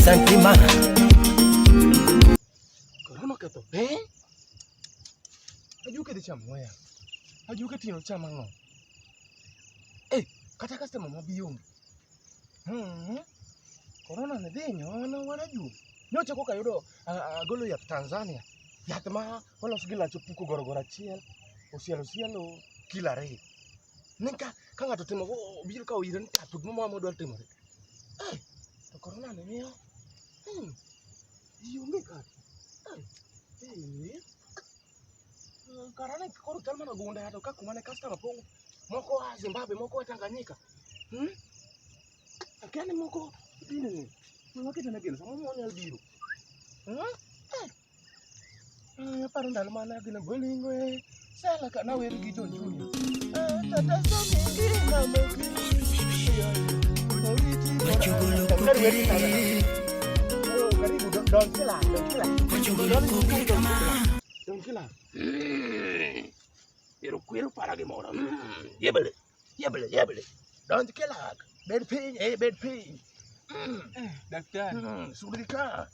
sentiment. Korona oketho piny. Ajuoke dhi chamo muya. Ajuoke tino chamo ang'o? Eh, kata customer mabi onge. Korona ne dhi nyono wan ajuoke. Nyocha koka ayudo agolo yath Tanzania. Yath ma olos gi lach opuko gorogoro achiel, osialo osialo kilo ariyo. Ni ka ng'ato otimo obiro ka oire ni to gimoro modwa timore. Eh, to korona ni miyo. Ji onge kata. Eh, eh. Kara ne koro chal mana gunda to ka kuma ne customer pong' moko a Zimbabwe, moko a Tanganyika. Akia ni moko dine ni. Wakete ne geno samoro onyalo biro. Eh. Aparo ndalo mane ageno bolingo e sala ka nawer gi John Junior. Tata somingi namoki. Karibu don kila, don kila. Don kila. Pero kwero para gimoro. Yebele, yebele, yebele. Don kila. Bed piny, eh, bed piny. Daktari, Sudi ka.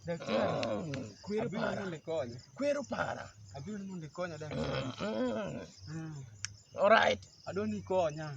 Daktari, Kwero abiro para. mondo ikonya. Kwero para. Abiro mondo ikonya daktari. All right. Adwa ni ikonya.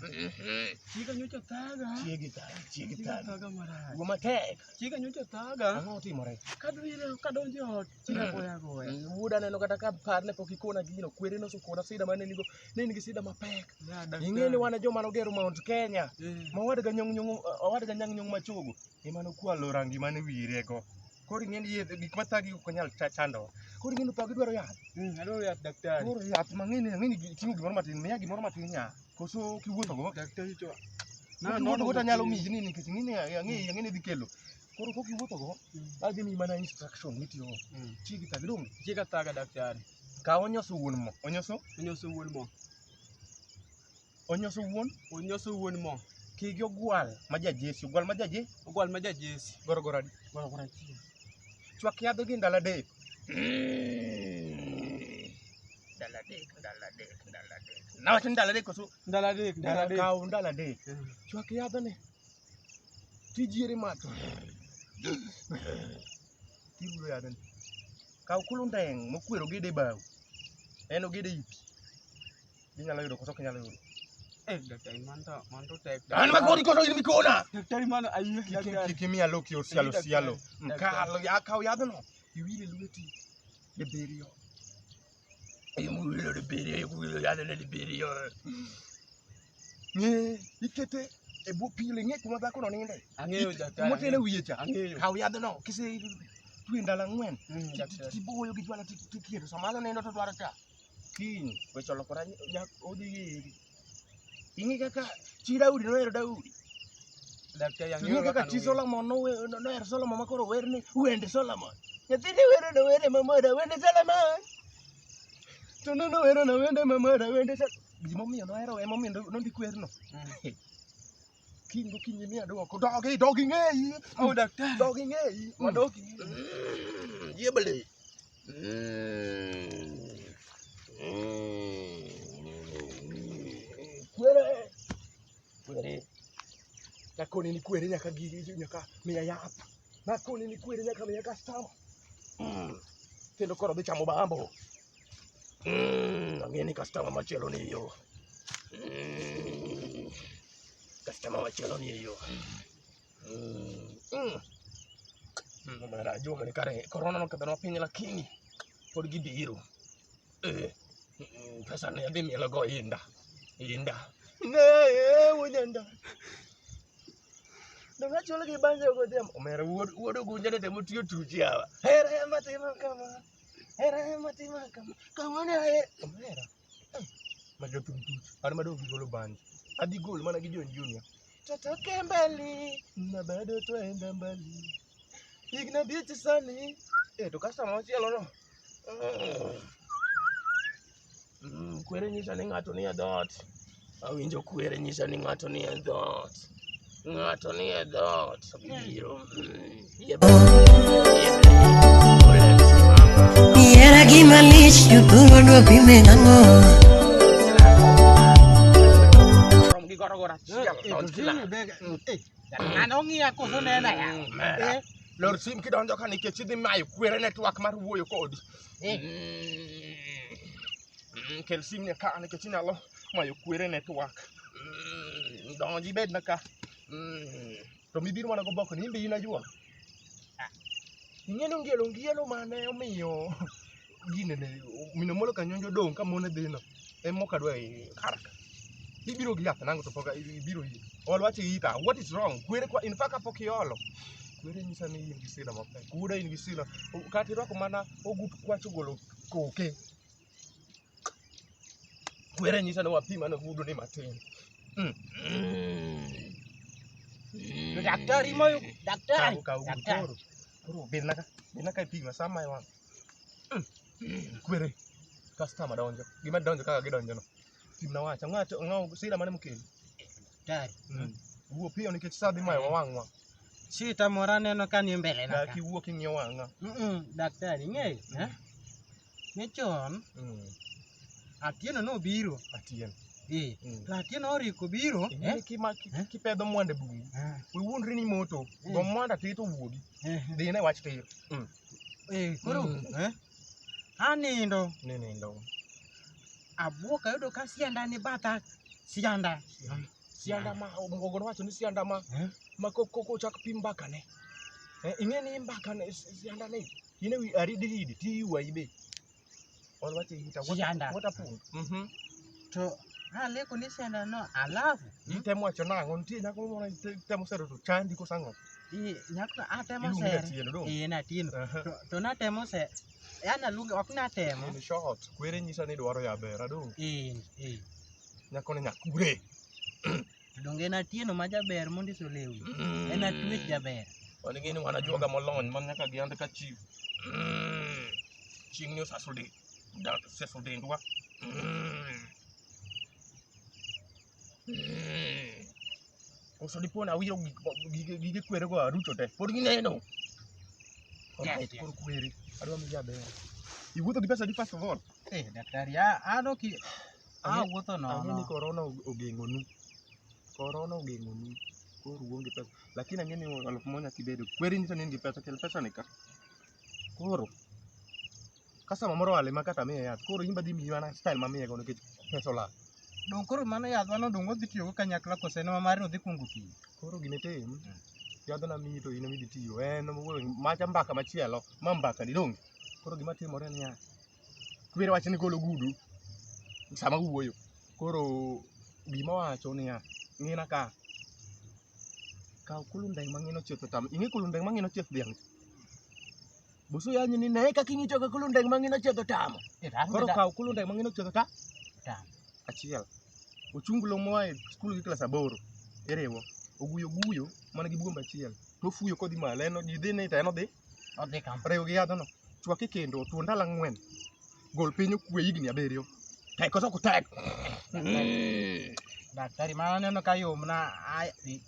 Chiega nyocha thaga. Chiegi thaga, chiegi Chiega thaga. thaga marach. Wuo matek. Chiega nyocha thaga. Ang'o otimore? Kadwire kadonjo e ot, chiega goya goya. Wuoda aneno kata ka parne pok ikona gino, kwere nosekona sida mane nigo, ne in gi sida mapek. Ya, daktari. Ing'e ni wan e joma nogero Mount Kenya. Eh. Ma owadga nyong' nyong' owadga nyang' nyong' machogo ema nokwalo rangi mane wirego. Koro ing'e ni yedhe gik mathagi ok nyal chandowa. Koro ing'e ni thagi dwaro yath. Adwaro yath daktari. Koro yath mang'eny ang'e ni iting'o gimoro matin, miya gimoro matin nya. Koso kiwuotho go. Daktari to. Kiwuotho go to anyalo miyi nini nikech ing'e ni ang'e ni dhi kelo. Koro kok iwuotho go, adhi miyi mana instruction mitiyogo. Chiegi thagi donge? Chiega thaga daktari. Kaw onyoso wuon mo. Onyoso? Onyoso wuon mo. Onyoso wuon? Onyoso wuon mo. Kigi ogwal ma jajesi. Ogwal ma jaje? Ogwal ma jajesi. Gorogoro adi? Gorogoro achiel. Chwak yadh gi ndalo adek. Ndalo adek, ndalo adek, ndalo adek. Nawacho ni ndalo adek koso? Ndalo adek, ndalo adek. Kaw ndalo adek. Chwak yadhni. Tijiere mach. Tirudo yadhni. Kaw kulundeng' mokwero gede e bao. En ogede ei pi. Inyalo yudo koso ok inyalo yudo? Eh, daktari man to tek. An makoni koso in mikona. Daktari mano ayie daktari. Kik imiya loki osialo Daktari, sialo. daktari. Kal ya kaw yadhno. Iwire lweti dibiriyo. Iwiro dibiriyo, iwiro yadhno dibiriyo. Ng'e ikete e bwo pilo, ing'e kuma dhakono ninde. Ang'eyo daktari. Motene wiye cha. Ang'eyo. Kaw yadhno kise twe ndalo ang'wen. Daktari. Tiboyo gi jwala tiketo sama nindo to dwaro cha. Kiny weche olokore odhi iri. Ing'e kaka chi Daudi nohero Daudi. Daktari ang'eyo. Ing'e kaka chi Solomon nohero Solomon ma koro wer ni wende Solomon. Nyathini wero na wende mamora wende Solomon. To nono wero na wende mamora wende Solomon. Gimomiyo nohero emomiyo nondik werno. Kiny gokinyi miya duoko. Dogi, dogi ng'eyi. Oh daktari. Dogi ng'eyi. Wadogi. Yebele. Kwere. Kwere. Nakoni ni kwere nyaka gigi nyaka miya yath. Nakoni ni kwere nyaka miya customer. Kendo koro dhi chamo bambo. Ang'e ni customer machielo ni yo. Customer machielo ni yo. Omera ajuoga ni kare korona nokethonwa piny lakini pod gibiro. Pesa ne adhi mielo go inda. Inda. Ne, wunyanda. Donge achul gi banjo godhiambo. Omera wuod ogunja ne temo tiyo tuchi yawa. Hera ema timo kama. Hera ema timo kama. Kamano hera. Omera. Ma jothum tuch. An madong' gi golo banjo. Adhi gol mana gi John Junior. Tutoke mbali na bado twaenda mbali. Igna beauty sani. Eh, to customer machielo no. Kwere nyisa ni ng'ato nie dhoot. Awinjo kwere nyisa ni ng'ato nie dhoot. Ng'ato nie dhoot. Biro. Era gima lich jothurwa dwa pime nang'o? Rom gi gorogoro achiel. Donj kila. Ng'ano ng'iya koso nena ya. Omera. Eh, Lor sim kidonjo ka nikech idhi mayo kwere network mar wuoyo kodi. eh. Kel sim ni ka nikech inyalo mayo kwere network. Donj ibedna ka. To mibiro mana goboko ni in be in ajuoga. Ing'e ni ongielo ongielo mane omiyo ginene mino molo kanyonjo odong' ka mon dhi no ema ok adwa kar ka. Ibiro gi yath nang'o to pok ibiro ir. Ol wach ita. What is wrong? Kwere kwa in fact kapok iolo. Kwere nyisa ni in gi sida mapek. Wuoda in gi sida. Kata irwako mana ogut kwach ogolo koke. Kwere nyisa ni wapim ane gudo ni matin. To daktari moyo, daktari. Kaw kaw gudu Daktari. koro. Koro bedna ka. Bedna ka ipima sama iwang'. Kwere. Customer donjo. Gima donjo kaka gidonjo no. Pimna wach. Ang'o ang'o sida mane mokeli? Daktari. Wuo piyo nikech sa dhi mayo wang'wa. Shita moro aneno ka ni mbele na ka. Dak iwuo king'iyo wang'a. Daktari, ing'eyo, eh? Ni chon Atieno nobiro. Atieno. Eh, to Atieno oriko biro, Ing'e eh? ni kipedho mwanda e bungu. Ah, We wuondri ni moto. Go mwanda tir to wuogi. eh, Dhi ne wach tir. eh, koro, eh? Anindo, Ni nindo. abuok ayudo ka sianda ni batha, sianda. Sianda ma Omuogo nowacho ni sianda ma Eh? ma kochak pim mbaka ne. Eh, ing'e ni mbaka ne sianda ne. In e wi aridiridi ti ywayi be. Ol wach e ita. Sianda. What happened? Mhm. To aleko ni sianda no, alafu Itemo wacho nang'o? Nitie nyako moro itemo sero to chandi koso ang'o? eh, nyako atemo Iluongi ni sere. Atieno dong'. Eh, natino. Aha. To natemo sere. Yani aluonge, ok natemo. In short, kwere nyisa ni dwaro jaber adong'. Eh, eh. Nyako ni nyakure. To donge en Atieno ma jaber mondiso lewni. En atwech jaber. Wan ing'e ni wan ajuoga molony ma nyaka giand ka chief. Chieng' ni osaso del, oseso dendwa. Koso dipo na awiro gige kwerego arucho te. Pod gineno. Yes, yes. Koro kwere, adwa mi jaber. Iwuotho gi pesa di first of all. Eh, daktari, an ok awuotho Ang'e ni nono. korona ogeng'onu. Korona ogeng'onu. Koro uonge pesa. Lakini ang'e ni 1000 nyaka ibedo. Kweri nyiso ni in gi pesa, kel pesa ni ka. Koro customer moro olima ma kata miye yath. Koro in be adhi miyi mana style mamiye go nikech pesa olal. Dong koro mano yadhwa no dong wadhi tiyogo kanyakla kose en ma mare odhi kuongo tiyo. Koro gima itim, yadhna miyi to in ema idhi tiyo. En owuon macha mbaka machielo, ma mbaka ni donge. Koro gima timore niya, kwere wacho ni golo gudu sama wuoyo. Koro gima wacho niya, ng'ina ka. Kaw kulundeng' mang'ino chieth otamo. Ing'e kulundeng' mang'ino chieth dhiang'? Boso yanyi ni ne kaka ing'icho ka kulundeng' mang'ino chieth otamo. Eh, to an Koro be da- kaw kulundeng' mang'ino chieth ota Otamo. achiel. Ochungulo moa e skul gi klas 8 iriwo. Oguyo guyo mana gi buombe achiel. To ofuyo kodhi malo en ji dhi ni to en odhi Odhi kam. riw gi yadhno. Chwak e kendo otuo ndalo 4. Gol piny okwe higni 7. Tek koso ok tek? Daktari, mano aneno ka yomna.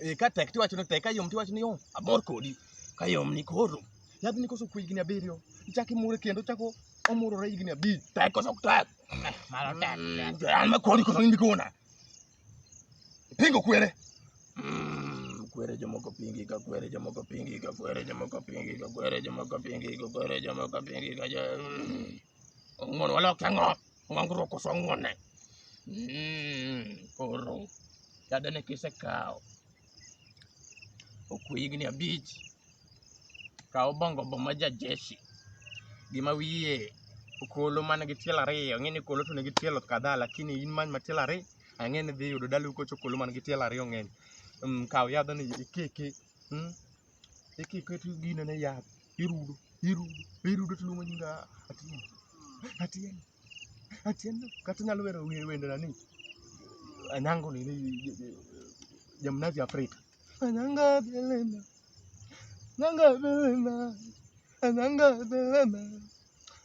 Eh, ka tek tiwacho ni tek, ka yom tiwacho ni yom. Amor kodi. Ka yom ni koro. Yadhni koso okwe higni 7. Ichako imure kendo ichako omurore higni 5. Tek koso ok tek? Mano tek, tek. An makoni koso in bikona. Pingo kwere. Kwere jomoko pingi ka kwere jomoko pingi ka kwere jomoko pingi ka kwere jomoko pingi ka kwere jomoko pingi ka Ong'uono waloke ang'o? Ng'ongruok koso ong'uone? Koro yadhni kisekawo okwe higni 5 kaw bongo bo ma jajeshi gima wiye okolo man gi tielo 2 ang'e ni okolo to nigi tielo kadhaa lakini in many ma tielo 2 ang'e ni dhi yudo dalau kocha okolo man gi tielo 2 ng'eny. Kaw yadhni ikike ikike to ginene yath irudo irudo irudo tiluongo nyinga Atieno Atieno Atieno kata inyalo wero wende nani Anyango nini Jamnazi Afrika Anyanga belema Anyanga belema Anyanga belema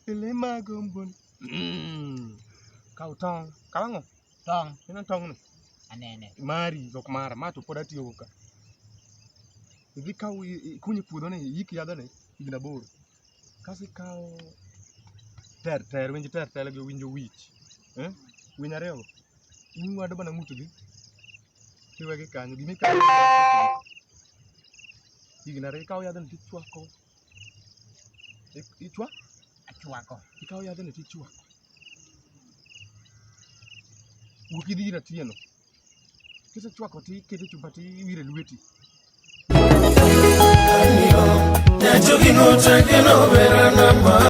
belema gombon. Kaw tong', kaw ang'o? Tong'. Ineno tong' ni? Anene. Mari ok mara, ma to pod atiyogo ka. Idhi kaw ikuny puodho ni, iyik yadhni higni 8. Kasto ikaw ter ter, winj ter ter gi winjo wich. Eh? Winy 2 go. Ing'wado mana ng'utgi. Tiwegi kanyo. Gima ikawo Higni 2 ikawo yadhno tichwako. Ichwa? Achwako. Ikawo yadhno tichwako. Wuok idhi ir Atieno. Kisechwako tikete e chupa tiwire lweti. Nyachoki nochake noberana ma.